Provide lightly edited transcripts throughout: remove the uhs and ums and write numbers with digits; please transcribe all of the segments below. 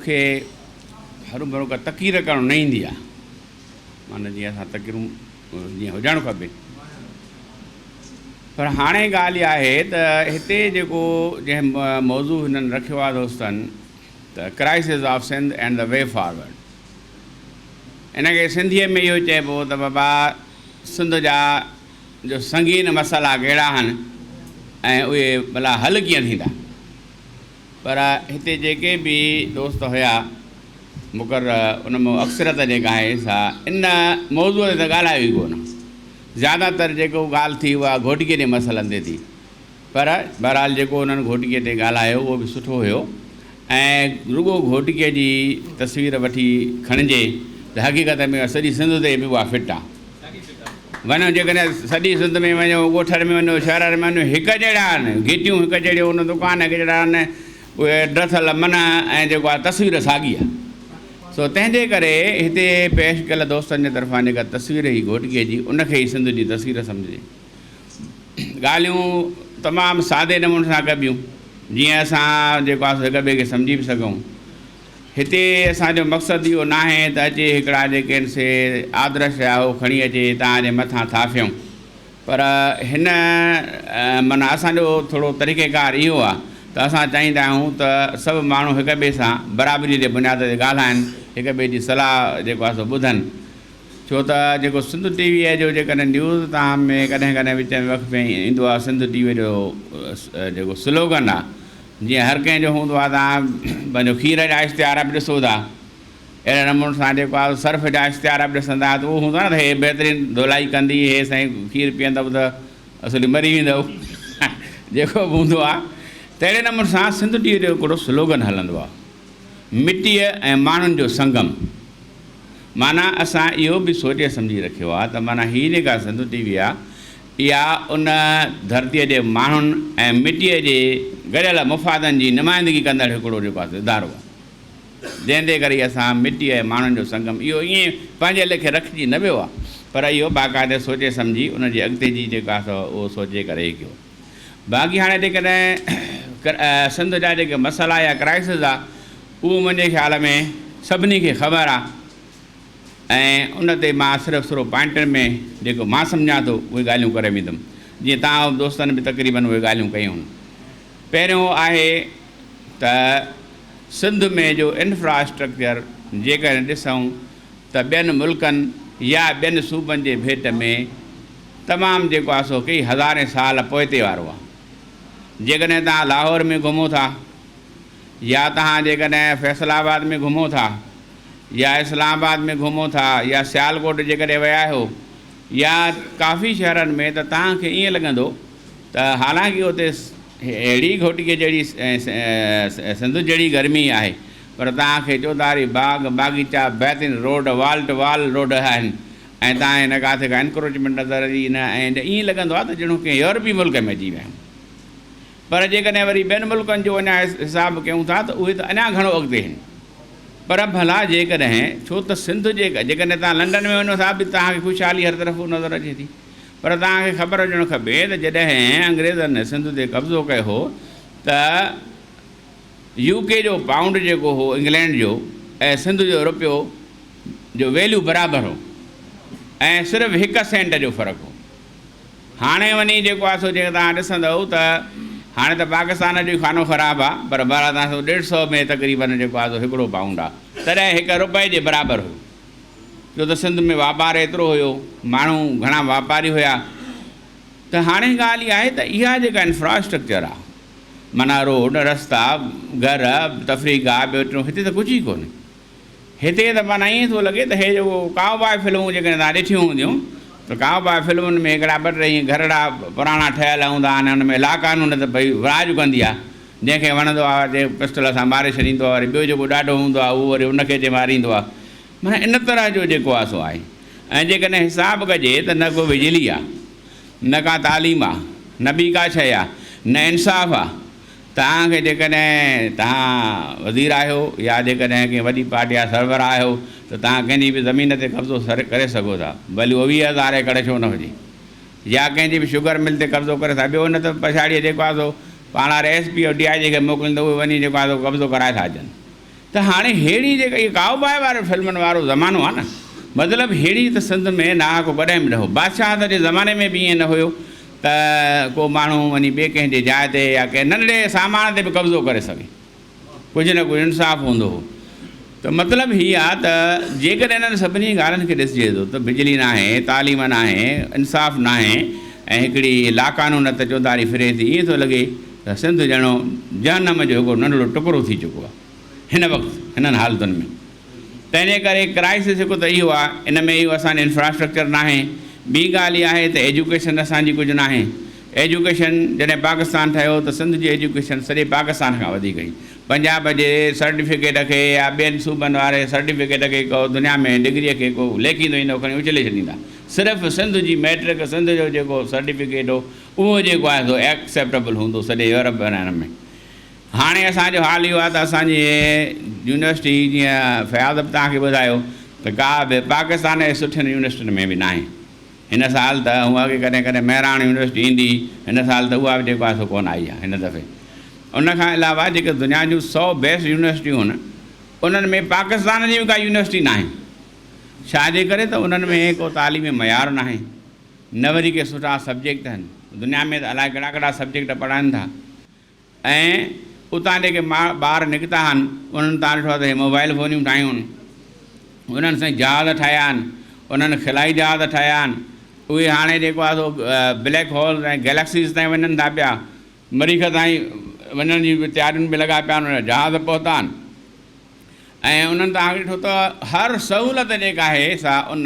کي هروڀرو ڪا تقرير ڪرڻ نه ايندي آهي، معنيٰ جيئن اسان تقريرون جيئن هجڻ کپي، پر هاڻي ڳالهه اها آهي ته هتي جيڪو جنهن موضوع هنن رکيو آهي دوستن ته crisis of Sindh and the way forward, ان کي سنڌيء ۾ اهو چئبو ته بابا سنڌ جا جو سنگين مسئلا ڪهڙا آهن ۽ اهي ڀلا حل ڪيئن ٿيندا. پر هتي جيڪي به دوست هيا مقرر ان مان اڪثريت جيڪا آهي سا ان موضوع تي ته ڳالهايو ئي ڪونه. زياده تر جيڪو ڳالهه ٿي اها گهوٽڪي جي مسئلن تي ٿي. پر بهرحال جيڪو انهن گهوٽڪي تي ڳالهايو اهو به سٺو هيو ۽ رڳو گهوٽڪي جي تصوير وٺي کڻجي ته حقيقت ۾ اها سڄي سنڌ تي به اها فٽ آهي. وڃو جيڪڏهن سڄي سنڌ ۾ وڃو، ڳوٺن ۾ وڃو، شهرن ۾ وڃو، هڪ جهڙا آهن، گهٽيون هڪ جهڙيون آهن، دڪان هڪ جهڙا آهن، اهي ڊٿل منهن ۽ جيڪو آهي تصوير ساڳي آهي. سو تنهن جي ڪري هتي پيش ڪيل دوستن جي طرفان جيڪا تصوير هئي گهوٽڪي جي ان کي ئي سنڌ جي تصوير سمجهجي. ڳالهيون تمام سادي نموني سان ڪبيون جيئن اسان جيڪو آهي سو هڪ ٻئي کي سمجهي به سگهون. هتي اسان جو مقصد اهو ناهي ته اچي هڪڙا جيڪي آهن سي آدرش جا هو کڻي اچي توهان جي مٿان ٿاڦيون پر هن معنيٰ اسان جو ٿورو طريقيڪار اهو آهي ته اسان چاهيندا آهيون ته سڀ ماڻهو هڪ ٻئي سان برابري جي بنياد تي ڳالهائن هڪ ٻئي جي صلاح جيڪو آهي سو ٻڌن. ڇو ته جيڪو سنڌ ٽي ويء جو جيڪڏهن نيوز تان ۾ ڪڏهن ڪڏهن وچ ۾ وقفي ايندو آهي سنڌ ٽي ويء جو جيڪو سلوگن آهي جيئن هر ڪنهن جو هوندو آهي تان پنهنجو کير جا اشتهار به ڏسو ٿا اهڙي نموني سان جيڪو آهي سرف جا اشتهار به ڏسندا ته اهو هوندو آهي نه ته هي بهترين ڌولائي ڪندي هي سائين کير پيئندؤ ته اصلي مري ويندؤ جيڪو به هوندو آهي تهڙي نموني سان سنڌ ٽي ويء جو هڪڙو سلوگن هلندو آهي مٽيء ۽ ماڻهن جو سنگم. معنيٰ اسان اهو به سوچي سمجهي رکيو آهي ته معنيٰ هي جيڪا سنڌو ٽي وي آهي اها ان ڌرتيء جي ماڻهن ۽ مٽيء جي گڏيل مفادن جي نمائندگي ڪندڙ هڪڙو جيڪو آهي سو ادارو آهي جنهن جي ڪري اسان مٽيء ۽ ماڻهن جو سنگم اهو ائين پنهنجي ليکي رکجي نه ويو آهي پر اهو باقاعدي سوچي سمجهي ان جي اڳتي جي جيڪا آهي سو اهو سوچي ڪري ڪيو. باقي هاڻي جيڪڏهن سنڌ جا جيڪي مسئلا يا ڪرائسز آ اهو منهنجي خيال ۾ سڀني کي خبر آ ۽ ان تي مان صرف ٿورو پوائنٽن ۾ جيڪو مان سمجهان ٿو اهي ڳالهيون ڪري ويندم جيئن توهان دوستن به تقريبن اهي ڳالهيون ڪيون. پهريون آهي ته سنڌ ۾ جو انفراسٽرڪچر جيڪڏهن ڏسون ته ٻين ملڪن يا ٻين صوبن جي ڀيٽ ۾ تمام جيڪو آهي سو ڪيئي هزارين سال پوئتي وارو آهي. جيڪڏهن توهان لاهور ۾ گهمو ٿا يا توهان جيڪڏهن فيصل آباد ۾ گهمو ٿا يا اسلام آباد ۾ گهمو ٿا يا سيالڪوٽ جيڪڏهن ويا آهيو يا ڪافي شهرن ۾ ته توهان کي ائين لڳندو ته حالانڪه اتي اهڙي گهوٽڪي جهڙي ۽ سنڌ جهڙي گرمي آهي پر توهان کي چوڌاري باغ باغيچا بهترين road wall to wall road آهن ۽ توهان کي نه ڪاٿي ڪا انڪروچمينٽ نظر اچي نه ۽ ائين لڳندو آهي ته ڄڻو ڪنهن يورپي ملڪ ۾ اچي ويا آهيون پر جيڪڏهن وري ٻين ملڪن جو اڃا حساب ڪيون ٿا ته اهي ته اڃا گهڻو اڳتي آهن پر ڀلا جيڪڏهن ڇو ته سنڌ جي جيڪڏهن توهان لنڊن ۾ وڃو ٿا به توهان کي خوشحالي هر طرف نظر اچي ٿي پر توهان کي خبر هجڻ کپي ته جڏهن انگريزن سنڌ تي قبضو ڪيو هو ته يو ڪي جو پائونڊ جيڪو هو انگلينڊ جو ۽ سنڌ جو رپيو جو ويليو برابر هو ۽ صرف هڪ سينٽ جو فرق هو. هاڻي وڃي جيڪو آهي سو جيڪڏهن توهان ڏسندؤ ته هاڻي ته پاڪستان جو ئي خانو خراب آهي پر بهرحال توهان سو ڏيڍ سئو ۾ تقريبن جيڪو آهي سو هڪڙو پائونڊ آهي تڏهن هڪ رپئي جي برابر هيو ڇو ته سنڌ ۾ واپار ايترو هيو ماڻهو گهڻا واپاري هيا ته هاڻي ڳالهه اها آهي ته اها جيڪا انفراسٽرڪچر آهي معنيٰ روڊ، رستا، گهر، تفريح گاهه، ٻيو ٽيون هتي ته ڪجهه ئي ڪونهي. هتي ته معنيٰ ائين ٿو لڳي ته هي جيڪو ڪائو باء فلمون جيڪڏهن توهان ڏٺيون هونديون ته ڪائو باء فلمن ۾ هڪڙا ٻه ٽي ائين گهرڙا پراڻا ٺهيل هوندا آهن ان ۾ لاقانون ته پئي راڄ ڪندي آهي جنهن کي وڻندو آهي اچي پسٽل سان ماري ڇڏيندو آهي وري ٻيو جيڪو ڏاڍو هوندو آهي اهو وري ان کي اچي ماريندو آهي معنيٰ ان طرح جو جيڪو آهي سو آهي ۽ جيڪڏهن حساب ڪجي ته نه ڪو بجلي آهي نه ڪا تعليم آ، نه ٻي ڪا شيء آ، نه انصاف آ. توهان کي جيڪڏهن توهان وزير آهيو يا جيڪڏهن ڪنهن وڏي پارٽي جا سربراهه آهيو ته توهان ڪنهن جي به زمين تي قبضو ڪري سگهو ٿا، ڀلي اهو 20 هزار ايڪڙ ڇو نه هجي يا ڪنهن جي به شگر مل تي قبضو ڪري ٿا. ٻيو نه ته پڇاڙيء جيڪو آ سو پاڻ واري ايس پي ۽ ڊي I جي کي موڪلين ته اهي وڃي جيڪو آ سو قبضو ڪرائي ٿا اچن. ته هاڻي ههڙي جيڪا اهي ڪائوباء واري فلمن وارو زمانو آهي نه مطلب ههڙي ته سنڌ ۾ ناحق ڪڏهن به نه هو. بادشاهت جي زماني ۾ به ائين نه هيو ته ڪو ماڻهو وڃي ٻئي ڪنهن جي جاء تي يا ڪنهن ننڍڙي سامان تي به قبضو ڪري سگهي. ڪجهه نه ڪجهه انصاف هوندو هو. ته مطلب هي آ ته جيڪڏهن انهن سڀني ڳالهين کي ڏسجي ٿو ته بجلي ناهي، تعليم ناهي، انصاف ناهي ۽ هڪڙي لاقانونيت چوڌاري ڦري ٿي ائين ٿو لڳي ته سنڌ ڄڻو جهنم جو هڪڙو ننڍڙو ٽڪرو ٿي چڪو آ هن وقت هنن حالتن ۾. تنهنجي ڪري ڪرائسس هڪ ته اهو آ ان ۾ اهو اسان جو انفراسٽرڪچر ناهي، ٻي ڳالهه اها آهي ته ايجوڪيشن اسان جي ڪجهه ناهي. ايجوڪيشن جڏهن پاڪستان ٺهيو ته سنڌ جي ايجوڪيشن سڄي پاڪستان کان وڌيڪ هئي. پنجاب جي سرٽيفڪيٽ کي يا ٻين صوبن واري سرٽيفڪيٽ کي ڪو دنيا ۾ ڊگريء کي ڪو ليکيندو ئي نه هو کڻي اڇلي ڇڏيندا. صرف سنڌ جي مئٽرڪ سنڌ جو جيڪو سرٽيفڪيٽ هو اهو جيڪو آهي سو ايڪسيپٽيبل هوندو سڄي يورپ وغيره ۾. هاڻي اسان جو حال اهو آهي ته اسان جي يونيورسٽي جيئن فياض به توهان کي ٻڌايو ته ڪا به پاڪستان جي سٺين يونيورسٽين ۾ به ناهي. هن سال ته هونء اڳي ڪڏهن ڪڏهن مهراڻ يونيورسٽي ايندي هئي، هن سال ته اها به جيڪو آهي سو ڪونه آئي آهي هن دفعي. ان کان علاوه جيڪي دنيا جون سئو بيسٽ يونيورسٽيون هن انهن ۾ پاڪستان جي به ڪا يونيورسٽي ناهي. ڇا جي ڪري ته انهن ۾ ڪو تعليمي معيار ناهي نه وري ڪي سٺا سبجيڪٽ آهن. دنيا ۾ ته الائي ڪهڙا ڪهڙا سبجيڪٽ پڙهائن ٿا. ۽ اتان جيڪي ٻار نڪتا آهن انهن تان ڏٺو آهي ته هي موبائل فونيون ٺاهيون آهن انهن سائين جهاز ٺاهيا آهن انهن خلائي جهاز ٺاهيا آهن اهي هاڻي جيڪو آهي سو بليڪ هولز ۽ گيلڪسيز تائين وڃن ٿا پيا مريخ تائين وڃڻ جي به تيارين ۾ لڳا پيا آهن انهن جا جهاز پهتا آهن ۽ انهن تان ڏٺو ته هر سهولت جيڪا آهي سا ان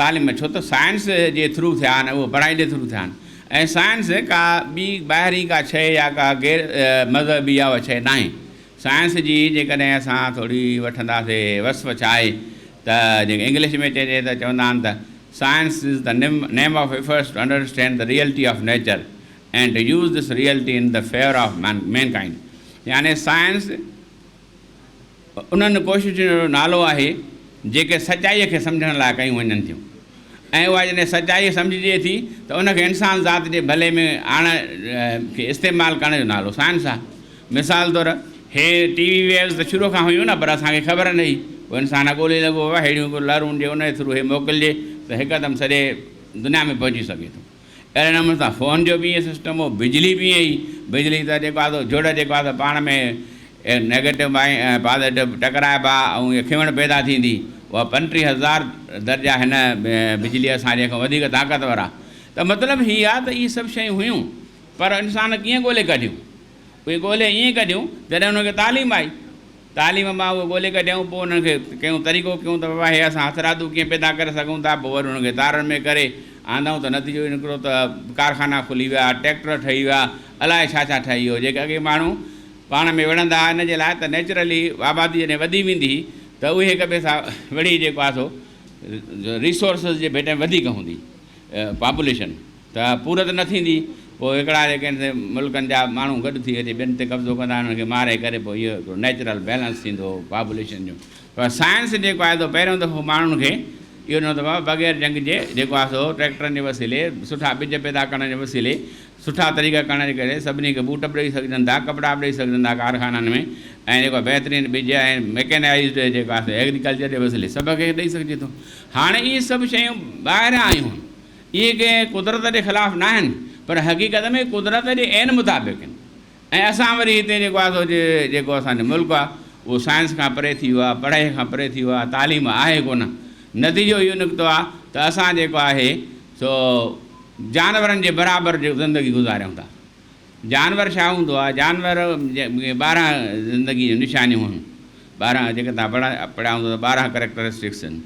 تعليم ڇو ته سائنس جي ٿرو ٿيا آهن اهو پڙهائي جي ٿرو ٿيا آهن ۽ سائنس ڪا ٻي ٻاهرين ڪا شيء يا ڪا غير مذهبي يا اها شيء ناهي سائنس جي جيڪڏهن اسان ٿوري وٺنداسي وصف ڇا آهي ته جيڪي انگلش ۾ چئجي ته چوندا آهن ته science is the name of efforts to understand the reality of nature and to use this reality in the favour of mankind يعني سائنس انهن ڪوششن جو نالو آهي، جيڪي سچائيء کي سمجهڻ لاء ڪيون وڃن ٿيون ۽ اها جڏهن سچائي سمجهجي ٿي ته ان کي انسان ذات جي ڀلي ۾ آڻڻ کي استعمال ڪرڻ جو نالو سائنس آهي. مثال طور هي ٽي وي ويوز ته شروع کان هيون نه پر اسان کي خبر نه هئي. پوء انسان ڳولي لڳو بابا ههڙيون ڪو لهرون جي ان جي ٿرو هي موڪلجي ته هڪدم سڄي دنيا ۾ پهچي سگهي ٿو. اهڙي نموني سان فون جو به ائين سسٽم هو، بجلي به ائين ئي، بجلي ته جيڪو آهي سو جڙ جيڪو آهي سو پاڻ ۾ نيگيٽو ۽ پازيٽو ٽڪرائبا ۽ اها کيوڻ پيدا ٿيندي، اها 35,000 درجا هن بجلي اسان جي کان وڌيڪ طاقتور آهي ته مطلب هي آهي ته اهي سڀ شيون هيون پر انسان ڪيئن ڳولي ڪڍيون؟ اهي ڳولي ائين ڪڍيون جڏهن انهن کي تعليم آئي. تعليم مان اهي ڳولي ڪڍيائون، پوء انهن کي ڪيون طريقو ڪيون ته بابا هي اسان هٿرادو ڪيئن پيدا ڪري سگهون ٿا، پوء وري انهن کي تارن ۾ ڪري آندائون ته نتيجو اهو نڪتو ته ڪارخانا کلي ويا، ٽريڪٽر ٺهي ويا، الائي ڇا ڇا ٺهي ويو، جيڪي اڳي ماڻهو پاڻ ۾ وڙهندا هئا ان جي لاء ته نيچرلي آبادي جڏهن وڌي ويندي هئي ته اهي هڪ ٻئي سان وڙهي جيڪو آهي سو ريسورسز جي ڀيٽ ۾ وڌيڪ هوندي پاپوليشن. ته پورت نه ٿيندي، پوء هڪڙا جيڪي آهن سي ملڪن جا ماڻهو گڏ ٿي اچي ٻين تي قبضو ڪندا انهن کي ماري ڪري پوء اهو هڪڙو نيچرل بيلنس ٿيندو هو پاپوليشن جو پر سائنس جيڪو آهي سو پهريون دفعو ماڻهن کي اهو ڏنو ته بابا بغير جنگ جي جيڪو آهي سو ٽريڪٽرن جي وسيلي سٺا ٻج پيدا ڪرڻ جي وسيلي سٺا طريقا ڪرڻ جي ڪري سڀني کي بوٽ به ڏئي سگهجن ٿا ڪپڙا به ڏئي سگهجن ٿا ڪارخانن ۾ ۽ جيڪو بهترين ٻج ۽ ميڪينائزڊ جيڪو آهي سو ايگريڪلچر جي وسيلي سڀ کي ڏئي سگهجي ٿو هاڻي اهي سڀ شيون ٻاهريان آيون آهن اهي ڪنهن قدرت جي خلاف ناهن پر حقيقت ۾ قدرت جي عين مطابق آهن ۽ اسان وري هتي جيڪو آهي سو جيڪو اسان جو ملڪ آهي اهو سائنس کان پري ٿي ويو آهي پڙهائي کان پري ٿي ويو آهي تعليم آهي ڪونه نتيجو اهو نڪتو آهي ته اسان جيڪو آهي سو جانورن جي برابر زندگي گذاريون ٿا. جانور ڇا هوندو آهي؟ جانور ۾ 12 زندگيء جون نشانيون هيون. 12 جيڪي توهان پڙهيا هوندو ته 12 ڪريڪٽرسٽڪس آهن.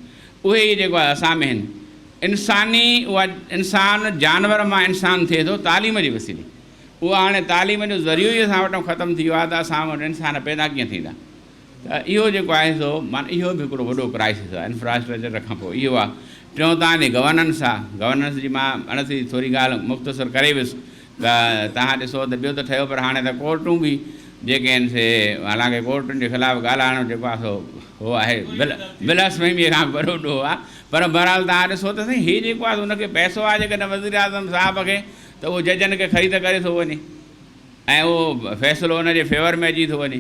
اهي ئي جيڪو آهي اسان ۾ آهن. انساني اها انسان جانور مان انسان ٿئي ٿو تعليم جي وسيلي. اها هاڻي تعليم جو ذريعو ئي اسان وٽان ختم ٿي ويو آهي ته اسان وٽ انسان پيدا ڪيئن ٿيندا؟ ته اهو جيڪو آهي سو معنيٰ اهو به هڪڙو وڏو ڪرائسس آهي انفراسٽرڪچر کان پوء اهو آهي. ٽيون توهان جي گورننس آهي. گورننس جي مان اڻ ٿي ٿوري ڳالهه مختصر ڪري ويس. ته توهان ڏسو ته ٻيو ته ٺهيو پر هاڻي ته ڪورٽون به جيڪي آهن سي حالانڪه ڪورٽن جي خلاف ڳالهائڻ جيڪو آهي سو هو آهي بلاسفيميء کان به وڏو ڏوهه آهي پر بهرحال توهان ڏسو ته سائين هي جيڪو آهي سو ان کي پئسو آهي جيڪڏهن وزيراعظم صاحب کي ته اهو ججن کي خريد ڪري ٿو وڃي ۽ اهو فيصلو ان جي فيور ۾ اچي ٿو وڃي.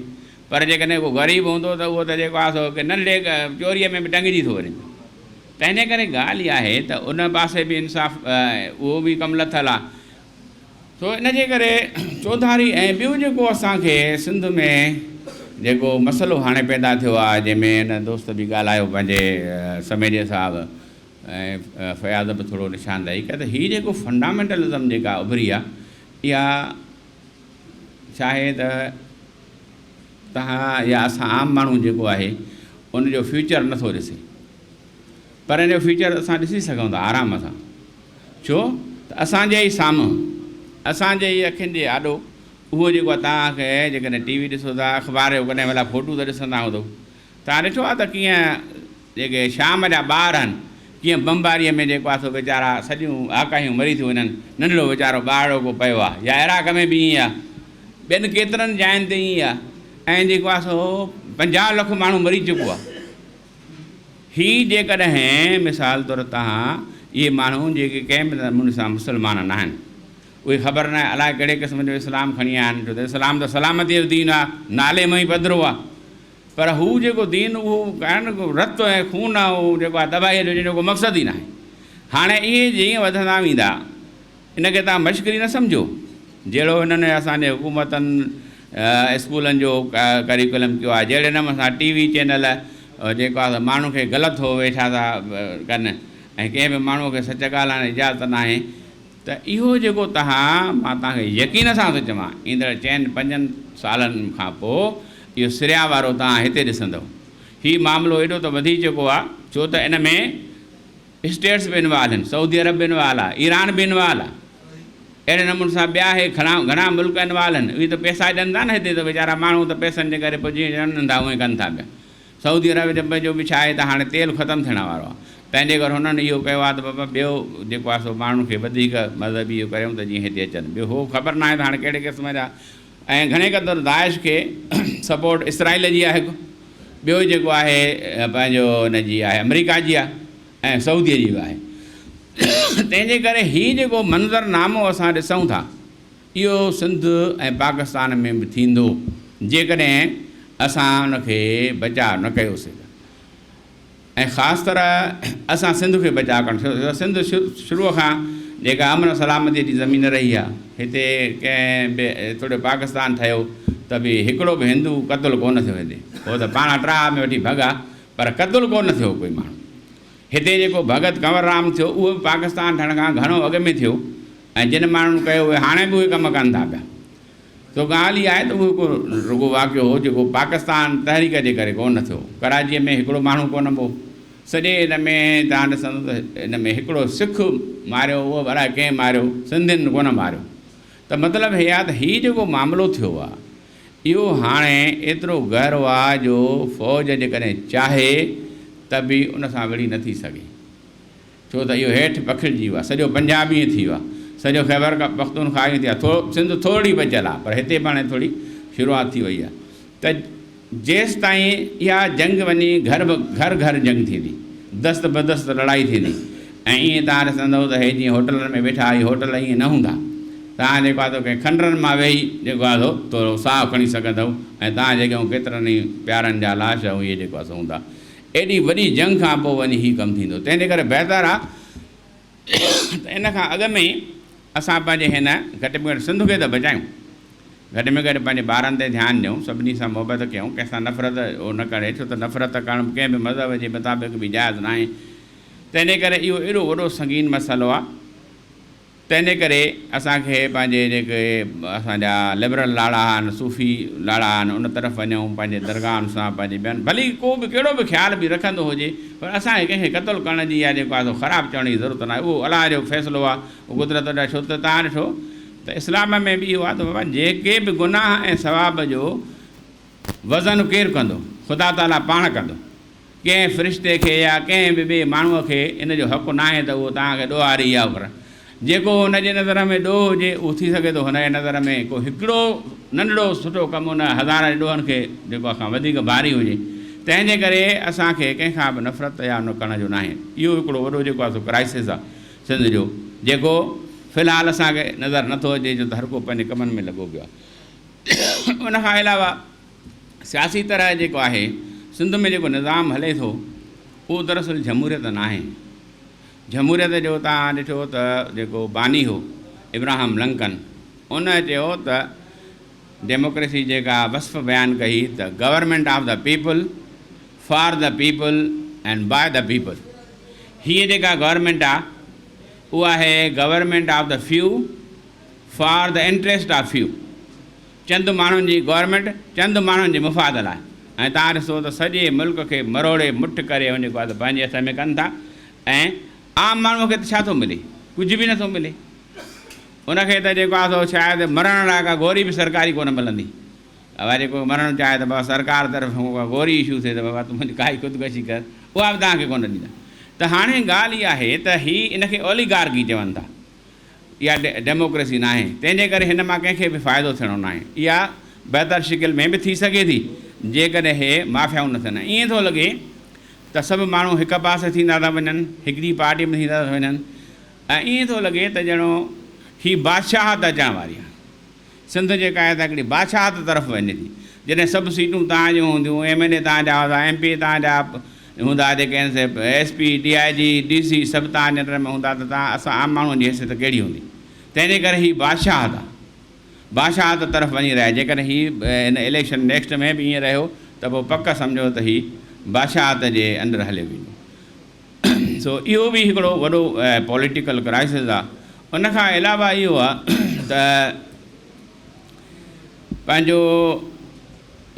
پر جيڪڏهن ڪو غريب هوندو ته اهو ته جيڪو آهي سو هڪ ننڍڙي چوريء ۾ به ٽنگجي ٿو وڃي. تنهنجي ڪري ڳالهه اها آهي ته ان پاسي به انصاف اهو به ڪم لٿل آهي. سو ان جي ڪري چوڌاري ۽ ٻيو جيڪو اسان کي سنڌ ۾ جيڪو مسئلو هاڻي پيدا ٿيو آهي جنهن ۾ هن دوست به ڳالهايو پنهنجي سميجي صاحب ۽ فياض به ٿورو نشاندهي ڪئي ته هي جيڪو فنڊامينٽلزم جيڪا اڀري آهي اها ڇا آهي ته توهان يا اسان عام ماڻهو جيڪو آهي ان جو فيوچر نٿو ڏسي پر ان جو فيوچر اسان ڏسي سگهون ٿا آرام سان ڇو ته اسان جي ئي سامهون اسان جي ئي اکين جي آڏو اهو جيڪو آهي توهان کي جيڪڏهن ٽي وي ڏسو ٿا اخبار جو ڪڏهن ڀلا فوٽو ته ڏسندا هوندو توهان ڏٺو آهي ته ڪيئن جيڪي شام جا ٻار آهن ڪيئن بمباريء ۾ جيڪو آهي سو ويچارا سڄيون آڪاهيون مري ٿيون وڃن ننڍڙو ويچارو ٻارڙو ڪو پيو آهي يا عراق ۾ به ائين آهي ٻين ڪيترن جاين تي ائين آهي ۽ جيڪو آهي سو 50 لک ماڻهو مري چڪو آهي. هي جيڪڏهن مثال طور توهان اهي ماڻهو جيڪي ڪنهن به نموني سان مسلمان ناهن اهي خبر ناهي الائي ڪهڙي قسم جو اسلام کڻي آيا آهن ڇو ته اسلام ته سلامتيء جو دين آهي نالي مان ئي پڌرو آهي پر هو جيڪو دين اهو ڪانه ڪو رت ۽ خون آهي اهو جيڪو آهي تباهيء جو جنهن جو ڪو مقصد ئي ناهي هاڻي اهي جيئن وڌندا ويندا ان کي توهان مشڪري نه سمجهو، جهڙو هنن اسان جي حڪومتن اسڪولن جو ڪريڪولم ڪيو آهي، جهڙي نموني سان ٽي وي چينل جيڪو آهي سو ماڻهن کي غلط هو ويٺا ٿا ڪن ۽ ڪنهن به ماڻهو کي سچ ڳالهائڻ جي اجازت ناهي ته اهو جيڪو توهان مان توهان کي يقين سان ٿو چوان ايندڙ چئن پنجن سالن کان پوء اهو سريا وارو توهان هتي ڏسندؤ. هي معاملو ايڏو ته وڌي چڪو آهي ڇو ته ان ۾ اسٽيٽس به انوالو آهن، سعودي عرب به انوالو آهي، ايران به انوالو آهي، اهڙي نموني سان ٻيا هي گهڻا گهڻا ملڪ انوالو آهن، اهي ته پئسا ڏين ٿا نه هتي ته ويچارا ماڻهو ته پئسن جي ڪري پوء جيئن چون ٿا اونئين ڪن ٿا پيا. سعودي عرب جو به ڇا آهي ته هاڻي تيل ختم ٿيڻ وارو آهي، تنهن جي ڪري هنن اهو ڪيو آهي ته بابا ٻيو جيڪو آهي سو ماڻهن کي وڌيڪ مذهبي اهو ڪريون ته جيئن هتي اچن، ٻيو هو خبر ناهي ته هاڻي ڪهڙي قسم جا ۽ گهڻي قدر داعش کي سپورٽ اسرائيل جي آهي هڪ ٻيو جيڪو آهي پنهنجو ان جي آهي آمريڪا جي آهي ۽ سعودي جي به آهي تنهن جي ڪري هي جيڪو منظر نامو اسان ڏسون ٿا اهو سنڌ ۽ پاڪستان ۾ به ٿيندو جيڪڏهن اسان ان کي بچاء نه ڪيوسي ته ۽ خاص طرح اسان سنڌ کي بچاء ڪرڻ ڇو ته سنڌ شروع کان جيڪا امن و سلامتي جي زمين رهي آهي هتي ڪنهن به توڙي پاڪستان ٺهيو ته به هڪڙو به هندو قتل ڪونه ٿيو هتي هو ته پاڻ ٽراهه ۾ وٺي ڀڳا پر قتل ڪونه ٿيو ڪوئي ماڻهو هتي جيڪو ڀڳت ڪنور رام ٿيو اهو به پاڪستان ٺهڻ کان گهڻو اڳ ۾ ٿيو ۽ جن ماڻهن ڪيو اهي هاڻي به اهي ڪم ڪن ٿا پيا سو ڳالهه اها آهي ته اهو هڪ رڳو واقعو هو جيڪو پاڪستان تحريڪ جي ڪري ڪونه ٿيو. ڪراچيء ۾ هڪڙو ماڻهو ڪونه مئو. سڄي ان ۾ توهان ڏسندو ته ان ۾ هڪڙو سک ماريو اهو به الائي ڪنهن ماريو، سنڌين ڪونه ماريو. ته مطلب هي آهي ته هي جيڪو معاملو ٿيو آهي اهو هاڻي ايترو گهرو آهي جو فوج جيڪڏهن چاهي ته به ان سان وڙهي نٿي سگهي. ڇو ته اهو هيٺ پکڙجي ويو آهي، سڄو پنجاب ائين ٿي ويو آهي، سڄو خيبر پختونخواهه ائين ٿي ويو آهي، ٿورو سنڌ ٿورڙي بچيل آهي پر هتي به هاڻي ٿوري شروعات ٿي وئي آهي ته جيستائين اها جنگ وڃي گهر به گهر گهر جنگ ٿيندي، دست بدست لڙائي ٿيندي ۽ ائين توهان ڏسندؤ ته هي جيئن هوٽلن ۾ ويٺا اهي هوٽل ائين نه هوندا، توهان جيڪو آهي سو ڪنهن کنڊرن مان ويهي جيڪو آهي سو ٿورو ساهه کڻي سگهندؤ ۽ توهان جي اڳيان ڪيترن ئي پيارن جا لاش اهي جيڪو آهي سو هوندا. ايڏي وڏي جنگ کان پوء وڃي هي ڪم ٿيندو، تنهن جي ڪري بهتر آ ته ان کان اڳ ۾ ئي اسان پنهنجي هن گهٽ ۾ گهٽ سنڌ کي ته بچايون، گهٽ ۾ گهٽ پنهنجي ٻارن تي ڌيان ڏيون، سڀني سان محبت ڪيون، ڪنهن سان نفرت اهو نه ڪري، ڇو ته نفرت ڪرڻ ڪنهن به مذهب جي مطابق به جائز ناهي، تنهن جي ڪري اهو ايڏو وڏو سنگين مسئلو آ. تنهنجي ڪري اسان کي پنهنجي جيڪي اسان جا لبرل لاڙا آهن، صوفي لاڙا آهن، ان طرف وڃون، پنهنجي درگاهن سان، پنهنجي ٻين، ڀلي ڪو به ڪهڙو به خيال به رکندو هجي، پر اسان کي ڪنهن کي قتل ڪرڻ جي يا جيڪو آهي سو خراب چوڻ جي ضرورت ناهي، اهو الله جو فيصلو آهي، اهو قدرت وٽ آهي، ڇو ته توهان ڏٺو ته اسلام ۾ به اهو آهي ته بابا جيڪي به گناهه ۽ ثواب جو وزن ڪير ڪندو؟ خدا تعاليٰ پاڻ ڪندو. ڪنهن فرشتي کي يا ڪنهن به ٻئي ماڻهوء کي ان جو حق ناهي ته اهو توهان کي ڏوهاري يا پر جيڪو هن جي نظر ۾ ڏوهه هجي اهو ٿي سگهي ٿو هن جي نظر ۾ ڪو هڪڙو ننڍڙو سٺو ڪم ان هزارن ڏوهن کي جيڪو کان وڌيڪ ڀاري هجي. تنهن جي ڪري اسان کي ڪنهن کان به نفرت يا ان ڪرڻ جو ناهي. اهو هڪڙو وڏو جيڪو آهي سو ڪرائسس آهي سنڌ جو جيڪو في الحال اسان کي نظر نٿو اچي ڇو ته هر ڪو پنهنجي ڪمن ۾ لڳو پيو آهي. ان کان علاوه. سياسي طرح جيڪو آهي سنڌ ۾ جيڪو نظام هلي ٿو اهو دراصل جمهوريت ناهي. جمهوريت جو توهان ڏٺو ته جيڪو باني هو ابراهم لنڪن ان چيو ته ڊيموڪريسي جيڪا وصف بيان ڪئي ته government of the people for the people and by the people هيء جيڪا گورنمينٽ آ اها آهي government of the few for the interest of few چند ماڻهن جي گورنمينٽ چند ماڻهن جي مفاد لاء ۽ توهان ڏسو ته سڄي ملڪ کي مروڙي مٺ ڪري هو جيڪو آهي ته پنهنجي هٿ ۾ ڪن ٿا ۽ عام ماڻهوء کي ته ڇا ٿو ملي؟ ڪجهه به نٿو ملي. ان کي ته جيڪو آهي سو شايد مرڻ لاء ڪا گوري به سرڪاري ڪونه ملندي. بابا جيڪو مرڻ چاهي ته بابا سرڪار طرف کان ڪا گوري اشو ٿئي ته بابا تون ڪائي خودڪشي ڪر اها به توهان کي ڪونه ڏيندا. ته هاڻي ڳالهه اها آهي ته هي ان کي اوليگارڪي چون ٿا. اها ڊيموڪريسي ناهي، تنهن جي ڪري هن مان ڪنهن کي به فائدو ٿيڻو ناهي. اها بهتر شڪل ۾ به ٿي سگهي ٿي، جيڪڏهن هي مافيائون نه ٿين. ائين ٿو لڳي ته سڀ ماڻهو هڪ پاسي ٿيندا ٿا وڃن، هڪڙي پارٽي ۾ ٿيندا ٿا وڃن ۽ ائين ٿو لڳي ته ڄڻو هي بادشاهت اچڻ واري آهي. سنڌ جيڪا آهي ته هڪڙي بادشاهت طرف وڃي ٿي. جڏهن سڀ سيٽون توهان جون هونديون، ايم اين اي توهان جا هوندا، ايم پي اي توهان جا هوندا، جيڪي آهن سي S P, D I G, D C سڀ توهان جي انڊر ۾ هوندا ته توهان اسان عام ماڻهن جي حيثيت ڪهڙي هوندي؟ تنهن جي ڪري هي بادشاهت آهي. بادشاهت طرف وڃي رهي آهي. جيڪڏهن هي هن اليڪشن نيڪسٽ ۾ به ائين رهيو ته پوء پڪ سمجهو ته هي بادشاهت جي انڊر هليو ويندو. سو اهو به هڪڙو وڏو پوليٽيڪل ڪرائسز آ. ان کان علاوه اهو آ ته پنهنجو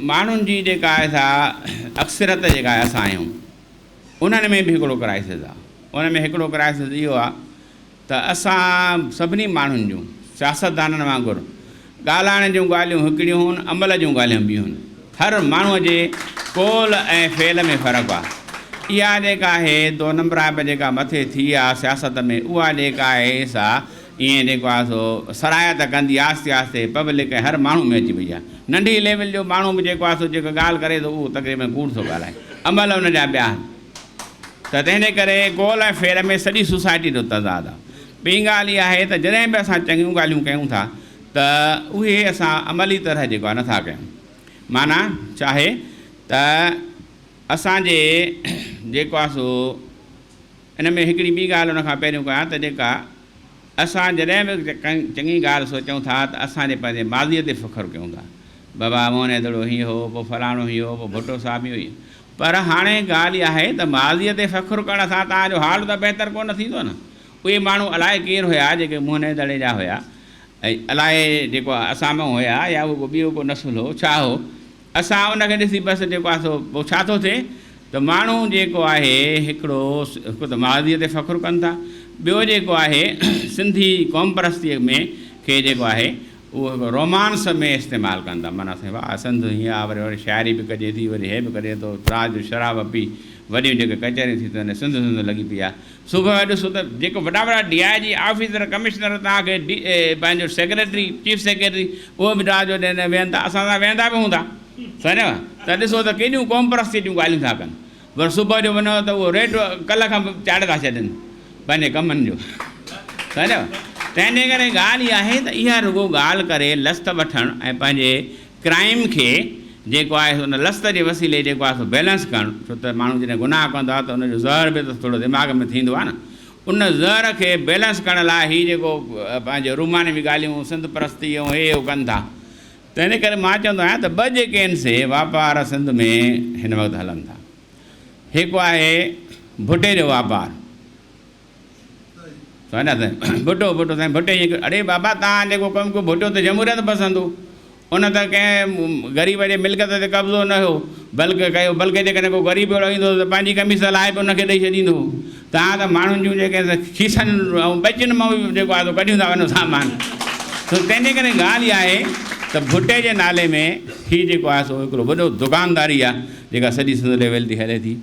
ماڻهن جي جيڪا آهي سا اڪثريت جيڪا آهي اسان آهيون انهن ۾ به هڪڙو ڪرائسز آ. ان ۾ هڪڙو ڪرائسز اهو آ ته اسان سڀني ماڻهن جون سياستدانن وانگر ڳالهائڻ جون ڳالهيون هڪڙيون هن، عمل جون ڳالهيون ٻيون هن. هر ماڻهوء جي قول ۽ فعل ۾ فرق آ. اها جيڪا آهي دو نمبرائپ جيڪا مٿي ٿي آ سياست ۾ اها جيڪا آهي سا ائين جيڪو آ سو سرايت ڪندي آهستي آهستي پبلڪ ۽ هر ماڻهو ۾ اچي وئي آ. ننڍي ليول جو ماڻهو به جيڪو آ سو جيڪا ڳالهه ڪري ٿو اهو تقريبن ڪوڙ ٿو ڳالهائي. عمل ان جا ٻيا آهن. ته تنهن جي ڪري قول ۽ فعل ۾ سڄي سوسائٽي جو تضاد آهي. ٻي ڳالهه اها آهي ته جڏهن به اسان چڱيون ڳالهيون ڪيون ٿا ته اهي اسان عملي طرح جيڪو آهي نٿا ڪيون. معنيٰ ڇا آهي ته اسان جي جيڪو آهي سو ان ۾ هڪڙي ٻي ڳالهه ان کان پهريون ڪيان ته جيڪا اسان جڏهن به چڱي ڳالهه سوچون ٿا ته اسان جي پنهنجي ماضيء تي فخر ڪيون ٿا. بابا موهن دڙو هيئن هو، پوء فلاڻو هيئن هو، پوء ڀٽو صاحب هيئن هو. پر هاڻي ڳالهه اها آهي ته ماضيء تي فخر ڪرڻ سان توهان جو حال ته بهتر ڪونه ٿيندو نه. اهي ماڻهو الائي ڪير هيا جيڪي موهن دڙي جا هيا ۽ الائي جيڪو اسان مان هيا يا اهو ڪو ٻيو ڪو نسل هو ڇا هو. اسان ان کي ڏسي بس جيڪو آهي سو پوء ڇا ٿو ٿئي ته ماڻهو جيڪو آهي هڪڙو هڪ ته ماضيء تي فخر ڪن ٿا ٻيو جيڪو آهي سنڌي قومپرستيء ۾ کي جيڪو آهي اهو هڪ رومانس ۾ استعمال ڪن ٿا معنيٰ سائين واهه سنڌ هيئن آهي وري وري شاعري به ڪجي ٿي وري هي به ڪجي ٿو رات جو شراب پي وڏيون جيڪي ڪچهريون ٿي ٿيون سنڌ سنڌ لڳي پئي آهي صبح جو ڏسو ته جيڪو وڏا وڏا ڊي I جي آفيسر ڪمشنر توهان کي ڊي پنهنجو سيڪريٽري چيف سيڪريٽري اهي به رات جو ڏينهن ويهن ٿا اسان سان ويهندا به هوندا سمجهيو ته ڏسو ته ڪيڏيون قومپرستي جون ڳالهيون ٿا ڪن پر صبح جو وڃو ته اهو ريٽ ڪلهه کان به چاڙهي ٿا ڇڏين پنهنجي ڪمن جو سمجهيو تنهن جي ڪري ڳالهه اها آهي ته اها رڳو ڳالهه ڪري لست وٺڻ ۽ پنهنجي ڪرائيم کي جيڪو آهي سو ان لست جي وسيلي جيڪو آهي سو بيلنس ڪرڻ، ڇو ته ماڻهو جڏهن گناهه ڪندو آهي ته ان جو زهر به ته ٿورو دماغ ۾ ٿيندو آهي نه، ان زهر کي بيلنس ڪرڻ لاء هي جيڪو پنهنجو رومانوي ڳالهيون، سنڌ پرستي ۽ هي هو ڪن ٿا. تنهن ڪري مان چوندو آهيان ته ٻه جيڪي آهن سي واپار سنڌ ۾ هن وقت هلن ٿا. هڪ آهي ڀٽي جو واپار. ڀٽو ڀٽو سائين ڀٽي ائين ڪيو اڙي بابا توهان جيڪو ڪم ڪيو ڀٽو ته جمهوريت پسند هو ان ته ڪنهن غريب جي ملڪيت تي قبضو نه هيو بلڪه ڪيو بلڪه جيڪڏهن ڪو غريب اهڙو ايندو هو ته پنهنجي قميص لاهي به ان کي ڏئي ڇڏيندو هو توهان ته ماڻهن جون جيڪي کيسن ۽ ٻچن مان به جيڪو آهي سو ڪڍيون ٿا وڃو سامان سو تنهن جي ڪري ڳالهه اها آهي ته ڀٽي جي نالي ۾ هي جيڪو آهي سو هڪڙو وڏو دڪانداري آهي جيڪا سڄي سنڌ ليول تي هلي ٿي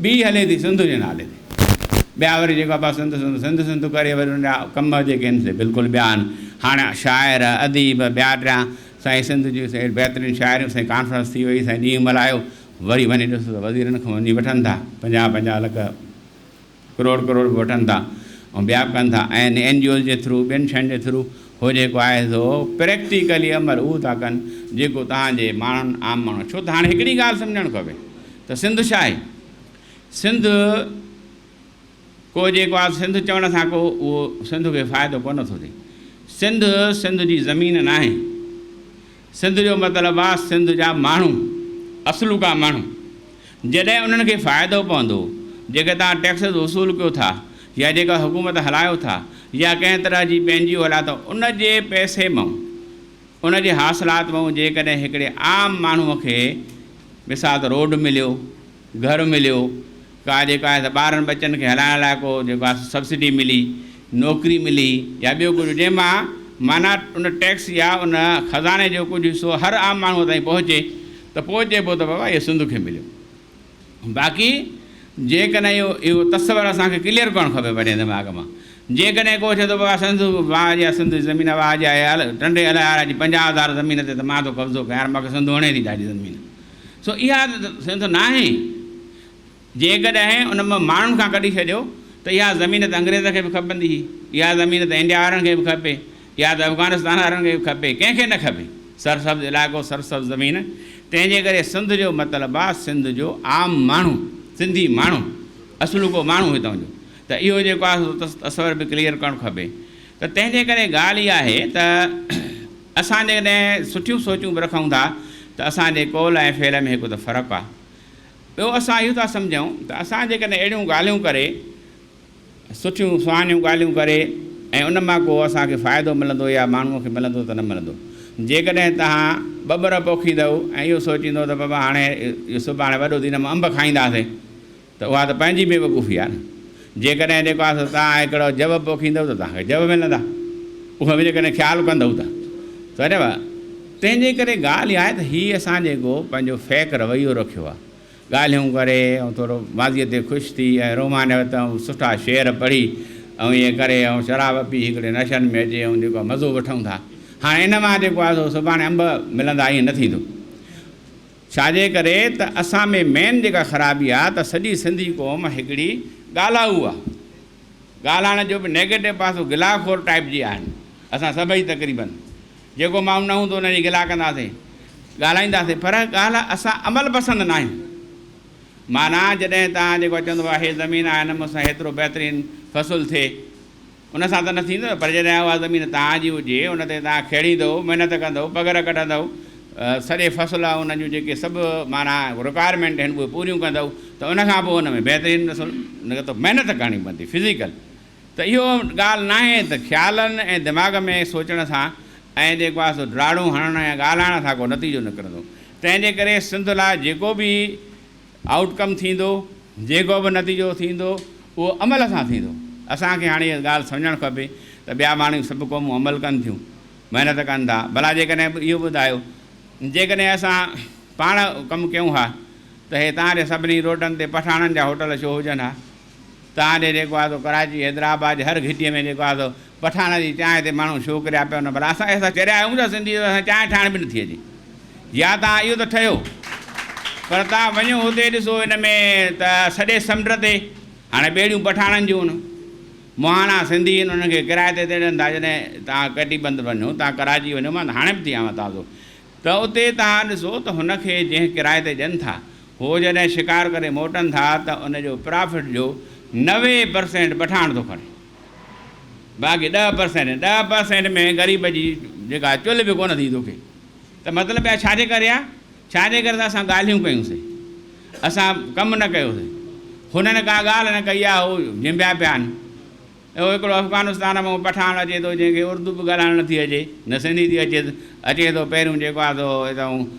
ٻي هلي ٿي سنڌ جي نالي تي. ٻيا وري جيڪو آ سنڌ سنڌ سنڌ سنڌ ڪري وري ان جا ڪم جيڪي آهن سي بلڪل ٻيا آهن. هاڻي شاعر، اديب ٻيا ٽيا سائين سنڌ جون سائين بهترين شاعريون سائين ڪانفرنس ٿي وئي سائين ڏينهن ملهايو وري وڃي ڏسو ته وزيرن کان وڃي وٺن ٿا پنجاهه پنجاهه لک ڪروڙ ڪروڙ به وٺن ٿا ۽ ٻيا به ڪن ٿا ۽ اين جي اوز جي ٿرو ٻين شين جي ٿرو هو جيڪو آهي سو پريڪٽيڪلي عمل اهو ٿا ڪن جيڪو توهان جي ماڻهن عام ماڻهن ڇو ته هاڻي هڪڙي ڳالهه سمجهڻ کپي ته سنڌ ڇا آهي؟ سنڌ ڪو جيڪو آهي سنڌ چوڻ سان ڪو اهو سنڌ کي فائدو ڪونه ٿو ٿئي. سنڌ سنڌ جي زمين ناهي. سنڌ جو مطلب آهي سنڌ جا ماڻهو، اصلوڪا ماڻهو. جڏهن انهن کي فائدو پوندو، جيڪي توهان ٽيڪسز وصول ڪيو ٿا يا جيڪا حڪومت هلايو ٿا يا ڪنهن طرح جي به اين جي او هلايو ٿا ان جي پئسي مان ان جي حاصلات مان جيڪڏهن هڪڙي عام ماڻهو کي مثال ته روڊ مليو، گهر مليو، ڪا جيڪا آهي سا ٻارن ٻچن کي هلائڻ لاء ڪو جيڪو آهي سو سبسڊي ملي، نوڪري ملي يا ٻيو ڪجهه جنهن مان معنيٰ ان ٽيڪس يا ان خزاني جو ڪجهه حصو هر عام ماڻهوء تائين پهچي ته پوء چئبو ته بابا اهو سنڌ کي مليو. باقي جيڪڏهن اهو اهو تصور اسان کي ڪليئر ڪرڻ کپي پنهنجي دماغ مان. جيڪڏهن ڪو چئي ٿو بابا سنڌ واهه جي آهي سنڌ جي زمين واهه جي آهي ٽنڊي الهيار جي 50,000 زمين تي ته مان ٿو قبضو ڪيان يار مان کي سنڌ وڻي ٿي ڏاڍي زمين. سو اها سنڌ ناهي. جيڪڏهن ان مان ماڻهن کان ڪڍي ڇڏيو ته اها زمين ته انگريز کي به کپندي هئي، اها زمين ته انڊيا وارن کي به کپي، اها ته افغانستان وارن کي به کپي، ڪنهن کي نه کپي سرسبز علائقو، سرسبز زمين. تنهن جي ڪري سنڌ جو مطلب آ سنڌ جو عام ماڻهو، سنڌي ماڻهو، اصلوڪو ماڻهو هتان جو. ته اهو جيڪو آ سو تصور به ڪليئر ڪرڻ کپي. ته تنهن جي ڪري ڳالهه اها آهي ته اسان جيڪڏهن سٺيون سوچون به رکون ٿا ته اسان جي قول ۽ فعل ۾ هڪ ته فرق آ. ٻيو اسان اهو ٿا سمجهون ته اسان جيڪڏهن اهڙيون ڳالهيون ڪري، سٺيون سهانيون ڳالهيون ڪري ۽ ان مان ڪو اسان کي فائدو ملندو يا ماڻهوء کي ملندو ته نه ملندو. جيڪڏهن توهان ٻٻر پوکيندؤ ۽ اهو سوچيندؤ ته بابا هاڻي اهو سڀاڻي وڏو ٿي هن مان انب کائينداسين ته اها ته پنهنجي بيوقوفي آهي نه. جيڪڏهن جيڪو آهي سو توهان هڪڙو جو پوکيندؤ ته توهان کي جو ملندا. اهو به جيڪڏهن خيال ڪندؤ ته. سمجهيو؟ تنهن جي ڪري ڳالهه اها آهي ته هي اسان جيڪو پنهنجو فيڪ رويو رکيو آهي، ڳالهيون ڪري ۽ ٿورو ماضيء تي خوش ٿي ۽ رومانيت ۽ سٺا شعر پڙهي ۽ ائين ڪري ۽ شراب پي هڪڙي نشن ۾ اچي ۽ جيڪو آهي مزو وٺون ٿا. هاڻي ان مان جيڪو آهي سو سڀاڻي انب ملندا ائين نه ٿيندو. ڇاجي ڪري ته اسان ۾ مين جيڪا خرابي آ ته سڄي سنڌي قوم هڪڙي ڳالهائو آ. ڳالهائڻ جو به نيگيٽو پاسو گلا خور ٽائيپ جي آهن اسان سڀئي تقريبن. جيڪو ماڻهو نه هوندو ان جي گلا ڪنداسين، ڳالهائينداسين پر ڳالهه اسان عمل پسند ناهيون. معنيٰ جڏهن توهان جيڪو چوندو آ هي زمين آ هن مون سان هيترو بهترين فصل ٿئي. ان سان ته نه ٿيندو پر جڏهن اها زمين توهان جي هجي، ان تي توهان کيڙيندؤ، محنت ڪندؤ، پگهر ڪڍندؤ، سڄي فصل ۽ ان جون جيڪي سڀ معنيٰ رڪوائرمينٽ آهن اهي پوريون ڪندؤ ته ان کان پوء ان ۾ بهترين نسل نڪرندو. محنت ڪرڻي پوندي فزيڪل ته اهو ڳالهه ناهي ته خيالن ۽ دماغ ۾ سوچڻ سان ۽ جيڪو آهي سو ڊراڙون هڻڻ ۽ ڳالهائڻ سان ڪو نتيجو نڪرندو. تنهن جي ڪري سنڌ لاء جيڪو به آئوٽ ڪم ٿيندو، جيڪو به نتيجو ٿيندو، اهو عمل سان ٿيندو. اسان کي هاڻي اها ڳالهه سمجهڻ کپي ته ٻيا ماڻهو سڀ قومون عمل ڪن ٿيون، محنت ڪن ٿا. ڀلا جيڪڏهن اهو ٻڌايو، جيڪڏهن اسان پاڻ ڪم ڪيون ها ته هي توهان جي سڀني روڊن تي پٺاڻن جا هوٽل ڇو هجن ها؟ توهان جي جيڪو آهي سو ڪراچي، حيدرآباد جي هر گهٽيء ۾ جيڪو آهي سو پٺاڻ جي چانهه تي ماڻهو ڇو ڪريا پيا هن؟ ڀلا اسان اهڙا چريا آهيون ڇا سنڌي جو اسان کي چانهه ٺاهڻ به نٿي اچي؟ يا توهان اهو ته ٺهيو پر توهان وڃو هتي ڏسو ان ۾ ته سڄي سمنڊ تي هاڻي ٻيڙيون پٺاڻن جون آهن، مهاڻا سنڌي آهن انهن کي ڪرائي تي ڏين ٿا. جڏهن توهان ڪيٽي بندر وڃو، توهان ڪراچي وڃو، مان ته هاڻي به ٿي آيو آهيان تازو، ته اتي توهان ڏسو ته هن کي جنهن ڪرائي تي ڏين ٿا، هو جڏهن شڪار ڪري موٽن ٿا ته ان جو پرافٽ جو 90% پٺاڻ ٿو کڻي، باقي 10%، 10% ۾ غريب جي جيڪا چلهه به ڪونه ٿي دکي. ته مطلب اها ڇا جي ڪري آهي؟ ڇا جي ڪري ته اسان ڳالهيون ڪيون سين، اسان ڪم نه ڪيو سين. هنن ڪا ڳالهه نه ڪئي آهي، هو جنبيا پيا آهن. اهو هڪڙو افغانستان مان پٺاڻ اچي ٿو جنهن کي اردو به ڳالهائڻ نٿي اچي نه سنڌي ٿي اچيس، اچي ٿو پهريون جيڪو آهي سو هتان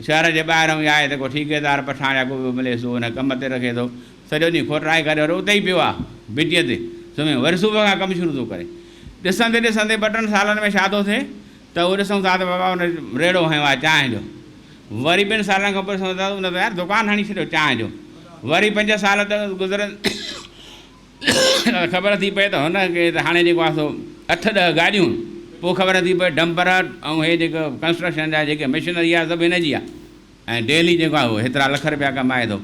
شهر جي ٻاهران ئي آهي ته ڪو ٺيڪيدار پٺاڻ يا ڪو ٻيو ملي سو ان ڪم تي رکي ٿو. سڄو ڏينهن کوٽرائي ڪري وري اتي ئي پيو آهي بٽيء تي سمهيو وري صبح کان ڪم شروع ٿو ڪري. ڏسندي ڏسندي ٻه ٽن سالن ۾ ڇا ٿو ٿئي ته اهو ڏسون ٿا ته بابا ان ريڙهو هنيو آهي چانهه جو. وري ٻن سالن کان پوء ڏسون ٿا ته ان ته يار دڪان هڻي ڇڏيو چانهه جو. وري پنج سال ته گذرن ته خبر ٿي پئي ته هن کي ته هاڻي جيڪو آهي سو اٺ ڏهه گاڏيون پوء خبر ٿي پئي ڊمپر ۽ هي جيڪو ڪنسٽرڪشن جا جيڪي مشنري آهي سڀ هن جي آهي ۽ ڊيلي جيڪو آهي اهو هيترا لک رپيا ڪمائي ٿو.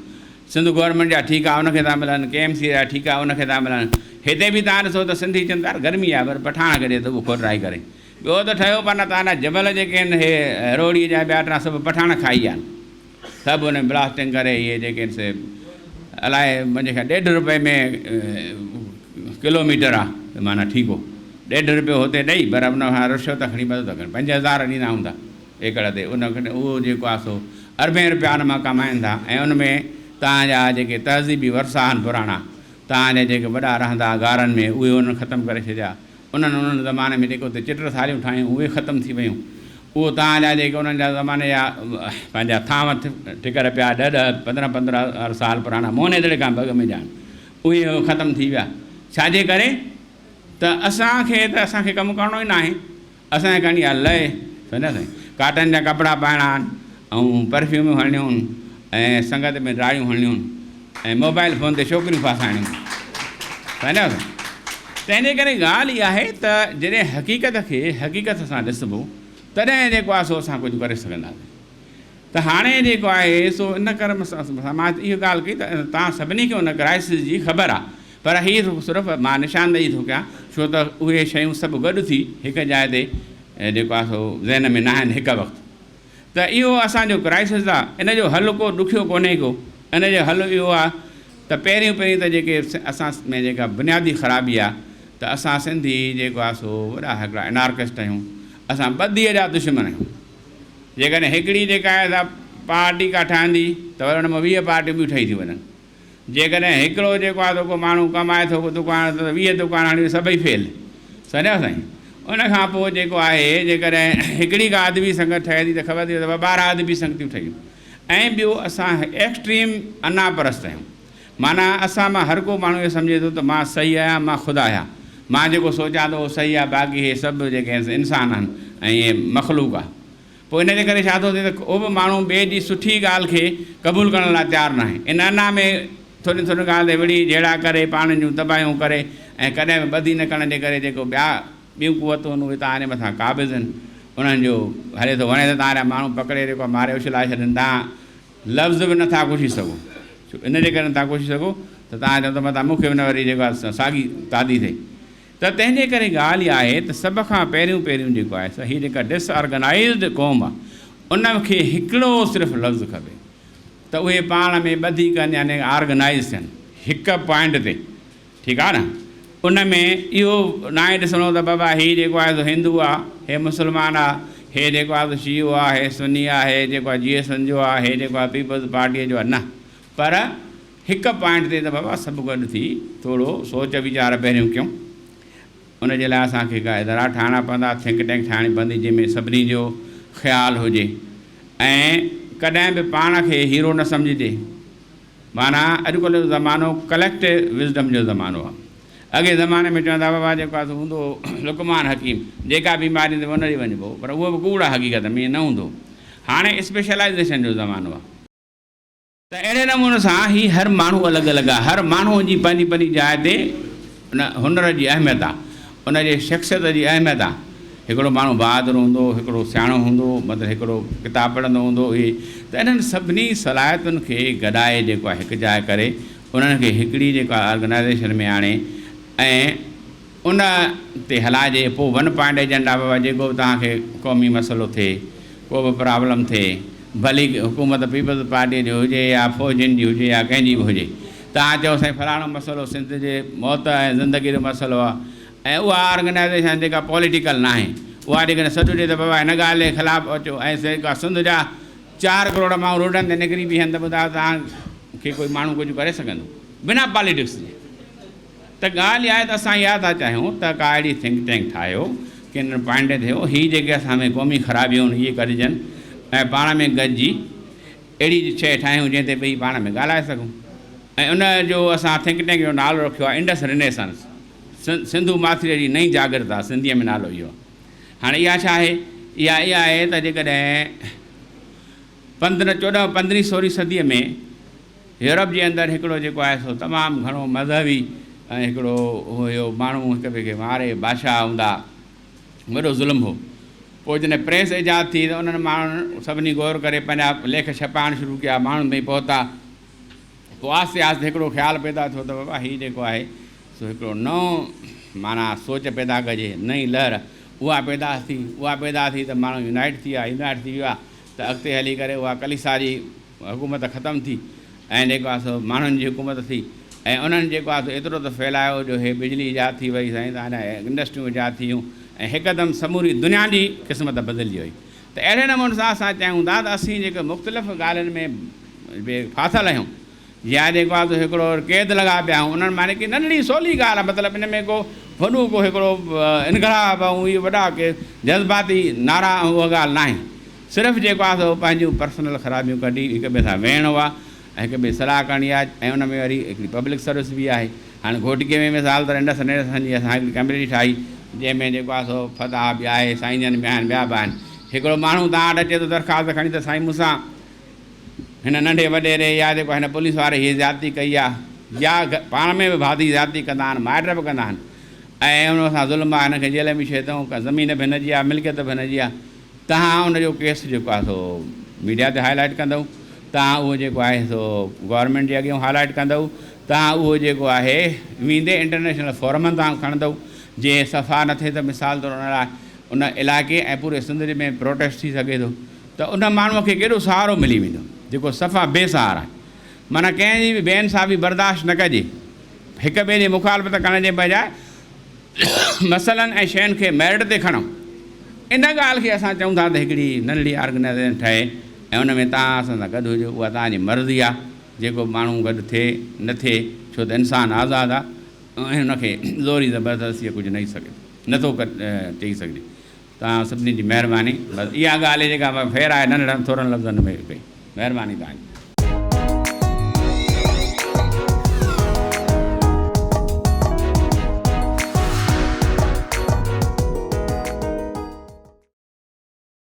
سنڌ گورنمينٽ جا ٺيڪا ان کي ٿا ملن، ڪي ايم سي جا ٺيڪا ان کي ٿا ملن. هتي به توهان ڏسو ته سنڌي چون ٿا يار گرمي آهي پر پٺاڻ کي ڏي ته اهو کوٽرائي ڪري. ٻيو ته ٺهيو پر نه تان جا جبل جيڪي آهن هي روهڙيء جا ٻيا ٽيا سڀ پٺاڻ کائي ويا آهن. سڀ ان بلاسٽنگ ڪري اهي جيڪي آهن سي الائي منهنجي خيال ڏيڍ روپئي ۾ ڪلو ميٽر آ ته معنيٰ ٺيڪ هو ڏيڍ روپيو هتي ڏئي پر ان کان رشوت کڻي ٻڌو ته 5000 ڏيندا هوندا ايڪڙ تي ان اهو جيڪو آ سو اربين روپيا ان مان ڪمائن ٿا ۽ ان ۾ توهان جا جيڪي تهذيبي ورثا آهن پراڻا توهان جا جيڪي وڏا رهندا غارن ۾ اهي انهن ختم ڪري ڇڏيا انهن انهن زماني ۾ جيڪي اتي چٽر ٿالهيون ٺاهيون اهي ختم ٿي ويون. اهو توهان جا جيڪي انهن جا زماني جا پنهنجا ٿانو ٺڪر پيا ڏهه ڏهه پندرهن پندرهن هزار سال پراڻا موهن دڙي کان به اڳ ۾ جا آهن اهي ختم ٿي ويا. ڇا جي ڪري ته اسان کي ته اسان کي ڪم ڪرڻو ئي ناهي. اسان کي ڪرڻي آهي لئه سمجهيا سائين ڪاٽن جا ڪپڙا پائڻا آهن ۽ پرفيومون هڻڻيون آهن ۽ سنگت ۾ ڊاڙيون هڻڻيون آهن ۽ موبائل فون تي ڇوڪريون ڦاسائڻيون آهن سمجهيا سائين تنهن جي ڪري ڳالهه اها آهي ته جڏهن حقيقت کي حقيقت سان ڏسبو تڏهن جيڪو آهي سو اسان ڪجهه ڪري سگهنداسين ته هاڻي جيڪو آهي سو ان ڪرم سان مان اها ڳالهه ڪئي ته توهان سڀني کي ان ڪرائسس جي خبر آهي پر هي صرف مان نشاندهي ٿو ڪيان ڇو ته اهي شيون سڀ گڏ ٿي هڪ جاء تي جيڪو آهي سو ذهن ۾ ناهن هڪ وقت ته اهو اسان جو ڪرائسس آهي ان جو حل ڪو ڏکيو ڪونهي ڪو ان جو حل اهو آهي ته پهريون پهريون ته جيڪي اسان ۾ جيڪا بنيادي خرابي آهي ته اسان سنڌي جيڪو آهي سو وڏا هڪڙا انارڪسٽ آهيون اسان ٻڌيء جا دشمن آهيون جيڪڏهن هڪڙي جيڪا آهي سا پارٽي ڪا ٺهندي ته وري ان مان 20 پارٽيون ٻيون ٺهي ٿيون وڃن. جيڪڏهن هڪڙو جيڪو آهي سو ڪو ماڻهو ڪمائي ٿو ڪو دڪان ته 20 دڪان هڻي سڀئي فيل. سمجهيو سائين. ان کان پوء جيڪو آهي جيڪڏهن هڪڙي ڪا ادبي سنگت ٺهي ٿي ته خبر ٿي ته 12 ادبي سنگتيون ٺهيون. ۽ ٻيو اسان ايڪسٽريم انا پرست آهيون. معنيٰ اسان مان هر ڪو ماڻهو اهو سمجهي ٿو ته مان صحيح آهيان مان خدا آهيان. مان جيڪو سوچان ٿو اهو صحيح آهي باقي هي سڀ جيڪي آهن سي انسان آهن ۽ اهي مخلوق آهي. پوء ان جي ڪري ڇا ٿو ٿئي ته ڪو به ماڻهو ٻئي جي سٺي ڳالهه کي قبول ڪرڻ لاء تيار ناهي. ان انا ۾ ٿورين ٿورين ڳالهين تي وڙهي جهيڙا ڪري پاڻ جون تباهيون ڪري ۽ ڪڏهن به ٻڌي نه ڪرڻ جي ڪري جيڪو ٻيا ٻيون قوتون آهن اهي توهان جي مٿان قابض آهن انهن جو هلي ٿو وڻي ته توهان جا ماڻهو پڪڙي جيڪو ماري اڇلائي ڇڏين توهان لفظ به نٿا ڪڇي سگهو ڇو ان جي ڪري نٿا ڪڇي سگهو ته توهان چئو ته متان مون کي به نه وري جيڪو آهي ساڳي تعدي ٿئي ته تنهن جي ڪري ڳالهه اها آهي ته سڀ کان پهريون پهريون جيڪو آهي سو هي جيڪا ڊس آرگنائيزڊ قوم آهي ان کي هڪڙو صرف لفظ کپي ته اهي پاڻ ۾ ٻڌي ڪن يعني آرگنائيز ٿين هڪ پوائنٽ تي ٺيڪ آ نه ان ۾ اهو ناهي ڏسڻو ته بابا هي جيڪو آهي سو هندو آ هي مسلمان آ هي جيڪو آهي سو شيعو آ هي سني آ هي جيڪو آهي جي ايس اين جو آ هي جيڪو آهي پيپلز پارٽيء جو آ نه پر هڪ پوائنٽ تي ته بابا سڀ گڏ ٿي ٿورو سوچ ويچار پهريون ڪيون ان جي لاء اسان کي ڪا ادارا ٺاهڻا پوندا ٿنڪ ٽينڪ ٺاهڻي پوندي جنهن ۾ سڀني جو خيال هجي ۽ ڪڏهن به پاڻ کي هيرو نه سمجهجي. معنيٰ اڄڪلهه جو زمانو ڪليڪٽو وزڊم جو زمانو آهي. اڳئين زماني ۾ چوندا هئا بابا جيڪو آهي سو هوندو هو لقمان حڪيم، جيڪا بيماري هوندي ان ڏي وڃبو هو پر اهو به ڪوڙ آهي حقيقت ۾ ائين نه هوندو هو. هاڻي اسپيشلائيزيشن جو زمانو آهي. ته اهڙي نموني سان هي هر ماڻهو الڳ الڳ آهي، هر ماڻهوء جي پنهنجي پنهنجي جاء تي ان هنر جي اهميت آ، ان جي شخصيت جي اهميت آ. هڪڙو ماڻهو بهادر هوندو، هڪڙو سياڻو هوندو، مطلب هڪڙو ڪتاب پڙهندو هوندو، اهي ته انهن سڀني صلاحيتن کي گڏائي جيڪو آهي هڪ جاء ڪري انهن کي هڪڙي جيڪو آهي آرگنائيزيشن ۾ آڻي ۽ ان تي هلائجي پوء ون پوائنٽ ايجنڊا بابا جيڪو به توهان کي قومي مسئلو ٿئي ڪو به پرابلم ٿئي ڀلي حڪومت پيپلز پارٽيء جي هجي يا فوجين جي هجي يا ڪنهن جي به هجي توهان چئو سائين فلاڻو مسئلو سنڌ جي موت ۽ زندگي جو مسئلو آهي ۽ اها آرگنائيزيشن جيڪا پوليٽيڪل ناهي اها جيڪڏهن سڏ ڏي ته بابا هن ڳالهه جي خلاف اچو ۽ جيڪا سنڌ جا 4 ڪروڙ ماڻهو روڊن تي نڪري بيهن ته ٻڌايو توهان کي ڪوئي ماڻهو ڪجهه ڪري سگهندو بنا پاليٽڪس جي. ته ڳالهه اها آهي ته اسان اها ٿا چاهيون ته ڪا اهڙي ٿنڪ ٽينڪ ٺاهيو ڪن پوائنٽ ٿيو هي جيڪي اسان ۾ قومي خرابيون آهن اهي ڪڍجن ۽ پاڻ ۾ گڏجي اهڙي شيء ٺاهيون جنهن تي ٻئي پاڻ ۾ ڳالهائي سگهون ۽ ان جو اسان ٿنڪ ٽينڪ جو نالو رکيو آهي انڊس رينيسنس سنڌو ماٿريء جي نئين جاڳرتا سنڌيء ۾ نالو اهو آهي هاڻي اها ڇا آهي اها اها آهي ته جيڪڏهن 15 14 15 16 صديء ۾ يورپ جي اندر هڪڙو جيڪو آهي سو تمام گهڻو مذهبي ۽ هڪڙو هيو ماڻهو هڪ ٻئي کي ماري بادشاهه هوندا وڏو ظلم هو پوء جڏهن پريس ايجاد ٿي ته انهن ماڻهن سڀني غور ڪري پنهنجا ليک ڇپائڻ شروع ڪيا ماڻهن تائين پهتا پوء آهستي آهستي هڪڙو خيال پيدا ٿيو ته بابا هي جيڪو آهي سو هڪڙو نئون معنيٰ سوچ پيدا ڪجي نئين لهر اها پيدا ٿي، اها پيدا ٿي ته ماڻهو يونائيٽ ٿي ويا، يونائيٽ ٿي ويا ته اڳتي هلي ڪري اها ڪليسا جي حڪومت ختم ٿي ۽ جيڪو آهي سو ماڻهن جي حڪومت ٿي ۽ انهن جيڪو آهي سو ايترو ته ڦهلايو جو هي بجلي ايجاد ٿي وئي سائين ته انڊسٽريون ايجاد ٿي ويون ۽ هڪدم سموري دنيا جي قسمت بدلجي وئي ته اهڙي نموني سان اسان چاهيون ٿا ته اسين جيڪي مختلف ڳالهين ۾ به ڦاٿل آهيون يا جيڪو آهي سو هڪڙو قيد لڳا پيا آهيون انهن مان هڪ ننڍڙي سولي ڳالهه آهي مطلب ان ۾ ڪو وڏو ڪو هڪڙو انقلاب ۽ اهي وڏا ڪي جذباتي نعرا ۽ اها ڳالهه ناهي صرف جيڪو آهي سو پنهنجون پرسنل خرابيون ڪڍي هڪ ٻئي سان ويهڻو آهي ۽ هڪ ٻئي صلاح ڪرڻي آهي ۽ ان ۾ وري هڪڙي پبلڪ سروس به آهي هاڻي گهوٽڪي ۾ مثال طور انڊس نيرسن جي اسان هڪڙي ڪميٽي ٺاهي جنهن ۾ جيڪو آهي سو فتاح به آهي سائين جن به آهن ٻيا به آهن هڪڙو ماڻهو توهان وٽ اچي ٿو درخواست کڻي ته سائين مون سان هن ننڍي وڏيري يا جيڪو هن پوليس واري هيء زيادتي ڪئي آهي يا پاڻ ۾ به ڀاتي زيادتي ڪندا آهن مائٽ به ڪندا آهن ۽ ان سان ظلم آهي هن کي جيل ۾ ڇڏي اٿئون زمين به هن جي آهي ملڪيت به هن جي آهي توهان ان جو ڪيس جيڪو آهي سو ميڊيا تي هاء لائيٽ ڪندؤ، توهان اهو جيڪو آهي سو گورنمينٽ جي اڳيان هاء لائيٽ ڪندؤ، توهان اهو جيڪو آهي ويندي انٽرنيشنل فورمن تان کڻندؤ، جي صفا نه ٿئي ته مثال طور ان لاء ان علائقي ۽ پوري سنڌ ۾ پروٽيسٽ ٿي سگهي ٿو ته ان ماڻهوء کي ڪيڏو سهارو ملي ويندو جيڪو صفا بي سهارا آهي. معنيٰ ڪنهن جي به بي انصافي برداشت نه ڪجي، هڪ ٻئي جي مخالفت ڪرڻ جي بجاء مسئلن ۽ شين کي ميرٽ تي کڻو. ان ڳالهه کي اسان چئون ٿا ته هڪڙي ننڍڙي آرگنائيزيشن ٺهي ۽ ان ۾ توهان اسان سان گڏ هجو، اها توهان جي مرضي آهي، جيڪو به ماڻهو گڏ ٿئي نه ٿئي، ڇو ته انسان آزاد آهي ۽ ان کي زوري زبردستيء ڪجهه نه سگهي نه ٿو چئي سگهجي. توهان سڀني جي مهرباني. بس اها ڳالهه جيڪا ڦيرائي ننڍڙن ٿورن لفظن ۾ ڪئي. مهرباني توهان جي.